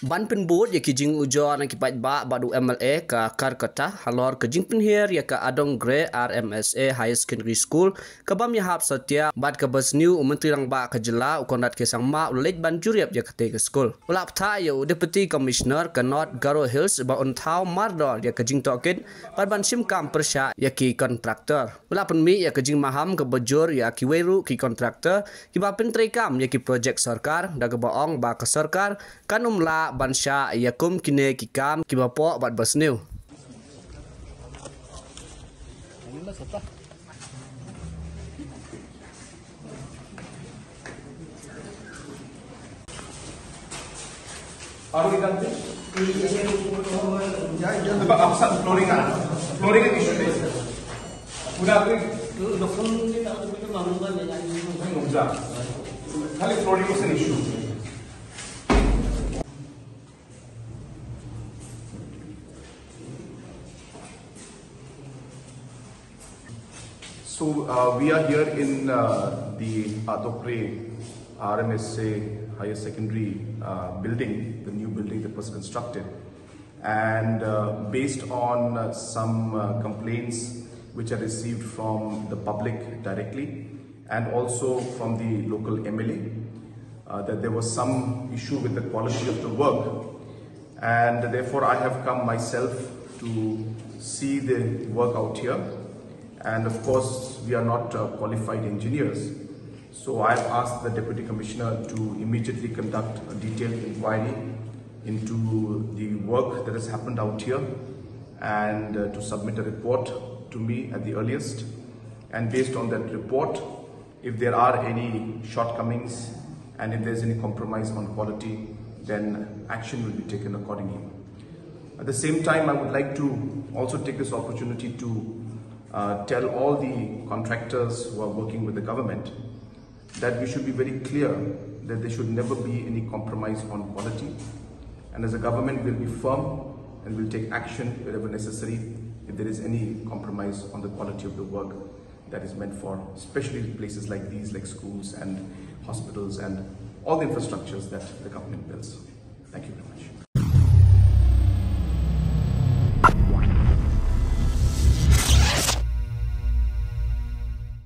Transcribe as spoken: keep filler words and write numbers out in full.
Ban pynbud ïa ki jingujor na ki paidbah bad u M L A ka Karkata halor ka jingpynhiar ïa ka Adong Gre R M S A Higher Secondary School, ka bym ïahap satia bad kaba sniew, u Myntri Rangbah ka jylla u Conrad K Sangma u leit ban jurip ïa katei ka skul. U la bthah ïa u Deputy Commissioner ka North Garo Hills ba un thaw mardor ïa ka jingtohkit bad ban shim kam pyrshah ïa ki contractor. U la pynmih ïa ka jingmaham kaba jur ïa kiwei ruh ki contractor kiba pyntreikam ïa ki projek sorkar, da kaba ong ba ka sorkar kan ym lah ban shah ïa kum kine ki kam kiba poh bad ba sniew. Are we done with? Tempat apa sah flooring ah? Flooring an issue ni. Udah tu. Udah. Kali flooring was an issue. So uh, we are here in uh, the Adong Gre R M S A Higher Secondary uh, building, the new building that was constructed. And uh, based on uh, some uh, complaints which I received from the public directly and also from the local M L A, uh, that there was some issue with the quality of the work. And therefore, I have come myself to see the work out here. And of course, we are not uh, qualified engineers. So I have asked the Deputy Commissioner to immediately conduct a detailed inquiry into the work that has happened out here and uh, to submit a report to me at the earliest. And based on that report, if there are any shortcomings and if there's any compromise on quality, then action will be taken accordingly. At the same time, I would like to also take this opportunity to uh, tell all the contractors who are working with the government that we should be very clear that there should never be any compromise on quality. And as a government, we'll be firm and we'll take action wherever necessary if there is any compromise on the quality of the work that is meant for, especially places like these, like schools and hospitals and all the infrastructures that the government builds. Thank you very much.